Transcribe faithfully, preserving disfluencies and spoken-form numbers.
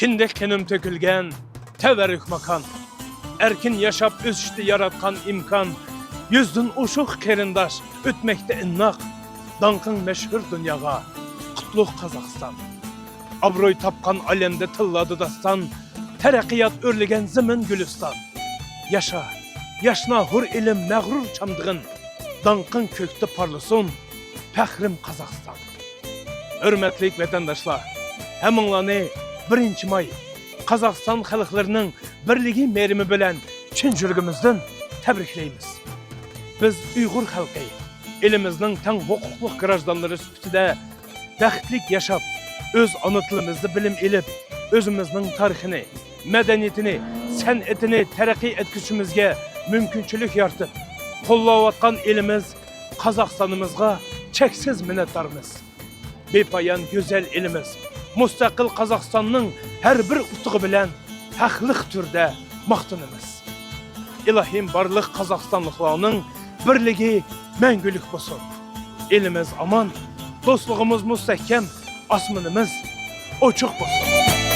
كىندىك قېنىم تۆكۈلگەن تەۋەررۈك ماكان. ئەركىن ياشاپ ئۆسۈشتە ياراتقان ئىمكان. يۈزدىن ئوشۇق قېرىنداش ئۆتمەكتە ئىنناق. داڭقىڭ مەشھۇر دۇنياغا، قۇتلۇق قازاقىستان. ئابرۇي تاپقان ئالەمدە تىللادا داستان. تەرەققىيات ئۆرلىگەن زېمىن گۈلىستان. ياشا، ياشنا ھۇر ئېلىم مەغرۇر چامدىغىن. داڭقىڭ كۆكتە پارلىسۇن، پەخرىم قازاقىستان. ھۆرمەتلىك ۋەتەنداشلار، ھەممىڭلارنى بىرىنچى ماي، قازاقىستان خەلقلىرىنىڭ بىرلىكى مېرىمى بىلەن چىن يۈرىكىمىزدىن تەبرىكلەيمىز. بىز ئۇيغۇر خەلقى، ئېلىمىزنىڭ تەڭ ھوقۇقلۇق گىراژدانلىرى سۈپىتىدە بەختلىك ياشاپ، ئۆز ئانا تىلىمىزدا بىلىم ئېلىپ، ئۆزىمىزنىڭ تارىخىنى، مەدەنىيىتىنى، سەنئىتىنى تەرەققىي ئەتكۈزۈشىمىزگە مۇمكىنچىلىك يارىتىپ، قوللاۋاتقان ئېلىمىز قازاقىستانىمىزغا چەكسىز مىننەتدارمىز. بىپايان گۈزەل ئېلىمىز، مۇستەقىل قازاقىستاننىڭ ھەر بىر ئۇتۇقى بىلەن ھەقلىق تۈردە ماختىنىمىز. ئىلاھىم، بارلىق قازاقىستانلىقلارنىڭ بىرلىكى مەڭگۈلۈك بولسۇن. ئېلىمىز ئامان، دوستلۇقىمىز مۇستەھكەم، ئاسمىنىمىز ئوچۇق بولسۇن.